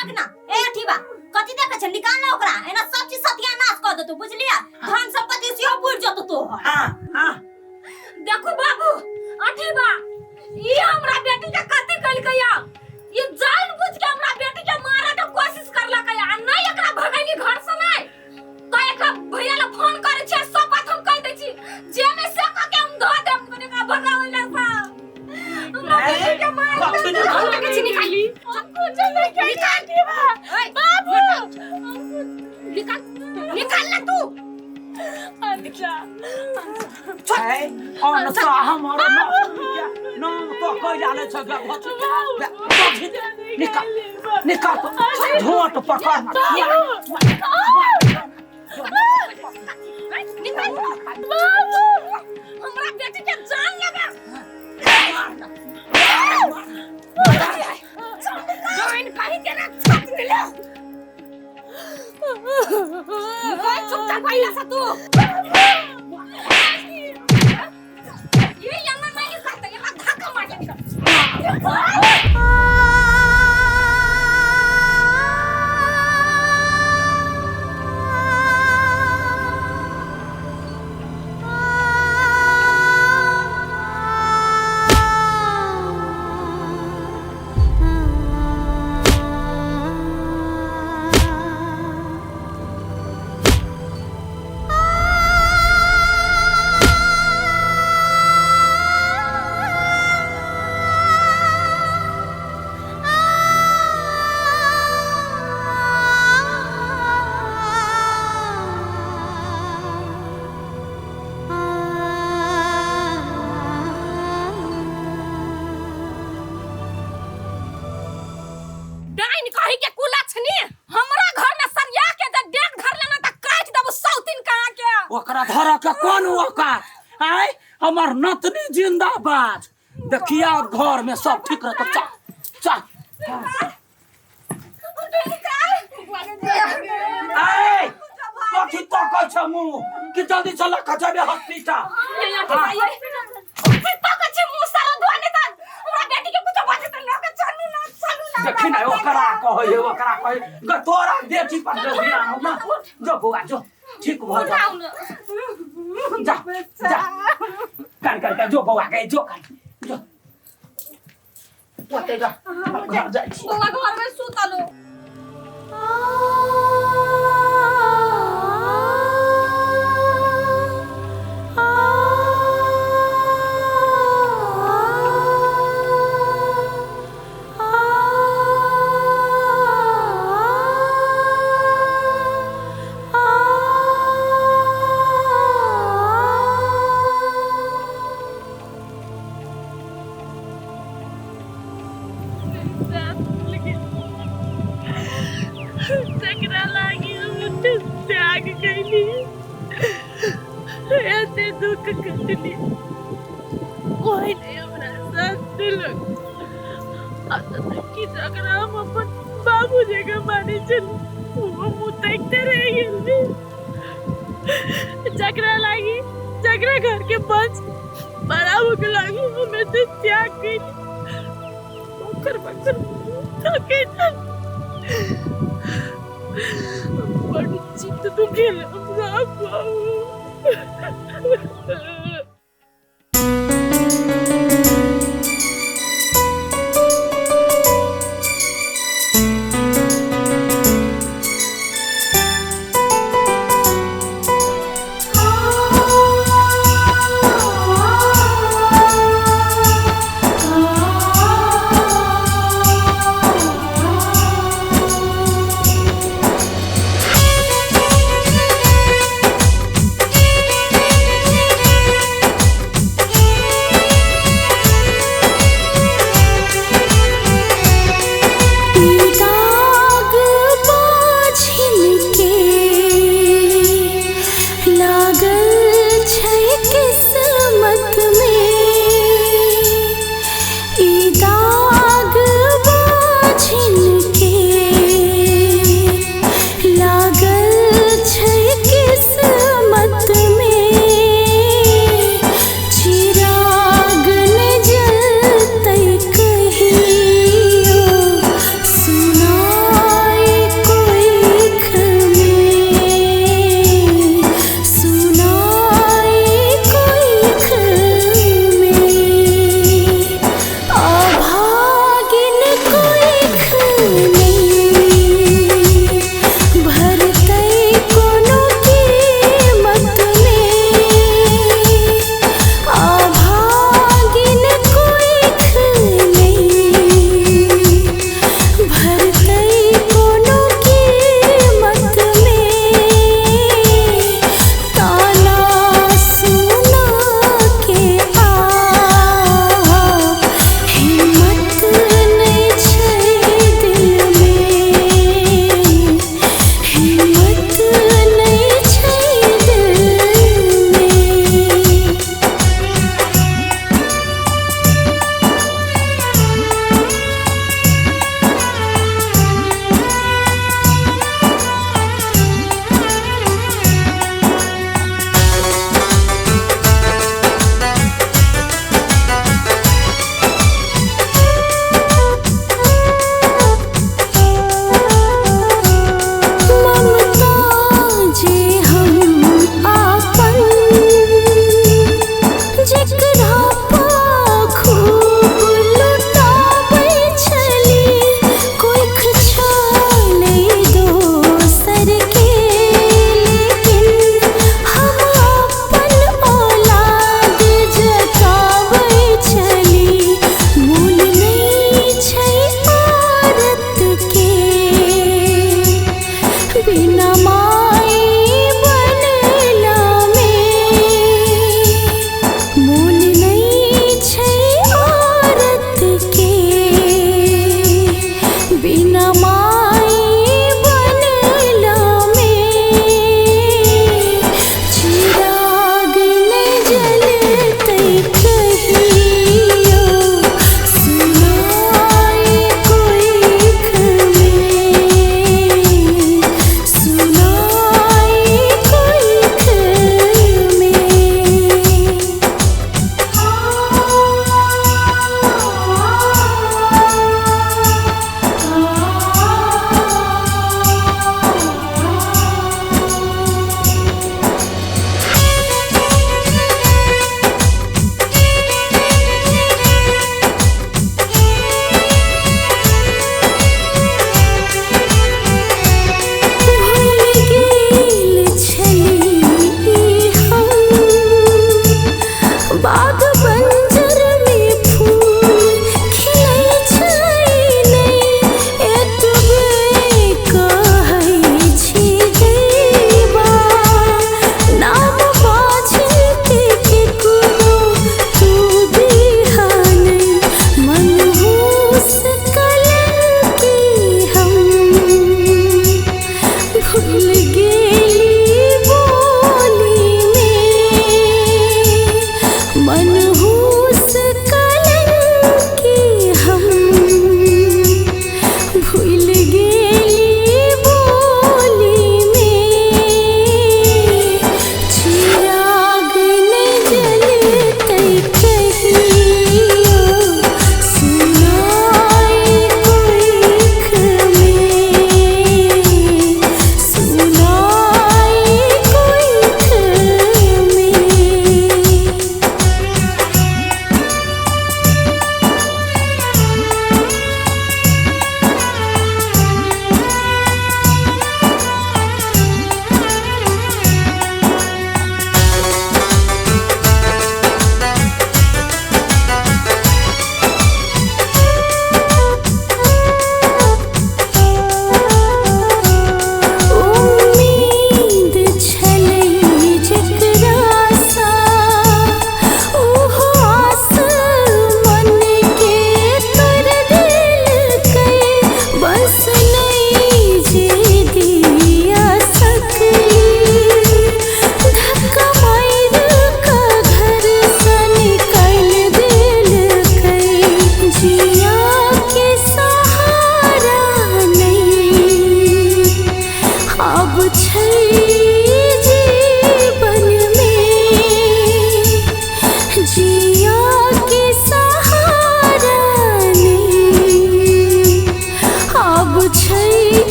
भागना। ए अठीबा, कथी देखै छै? निकाल ना ओकरा, एना सब चीज सत्यानाश कऽ देतौ, बुझलियै? धन संपत्ति सेहो बुड़ि जेतौ तोहर। हाँ हाँ। देखू बाबू, अठीबा ई हमरा बेटी के कथी कलकै या? ई जान बुझ के हमरा बेटी के मारे के कोशिश करलकै आ नहीं एकरा भगैली घर से नहीं तो एकरा भैया ला फोन करे छी, सब बात हम कह दै छी, जे में से कह के हम धो देब, कने का भगावल ला सा हमरा बेटी के मार कथी देलक। निकाल? हम देखै छी, निकाल। हम कुछ नहीं कह निकाल। बाबू, निकाल, निकाल ना तू। अच्छा। छै अनसा हमर नाम तो कैला नहि छै। निकाल, निकाल तो झोट पकड़। निकाल बाबू, हमरा बेटी के जान लगा जान कहीं के ना छत मिले। निकाल चुपचाप आइला सा तू। ये यंगा नहीं निकालता, ये धक्का मार के निकाल। डाइन कही के कुलक्षणी, हमरा घर में सरिया के जे डेग धर लेना त काट देबो सौतिन कहाँ के। ओकरा धर के कोन औकात आय? हमर नतनी जिंदाबाद। देखिया, घर में सब ठीक रहत। चल चल। आय, कथी तकै छ मुँह कि? जल्दी चल के जेबे हॉस्पिटल। देखी ना, ओकरा कहै है, ओकरा कहै ग, तोरा बेटी पर जो ध्यान हो ना। जो बौआ, जो, ठीक भऽ जा, जा जा। कान कान कान, जो बौआ के जो, कान जो, ओते जा, घर जाइ छी। बौआ घर में सुतलो। तकरा लागी हम त्याग कैली, एते दुख कटली, कोई नहीं हमरा साथ देलक। आ तक कि जकरा हम अपन बाबू जगह मानै छली, ओहो मुँह ताकिते रहि गेल। जकरा लागी, जकरा घर के वंश बढ़ाबऽ के लागी हम एते त्याग कैली, ओकर बकर मुँह ताकै छल। बड़ चित्त दुखेल हमरा बाबू।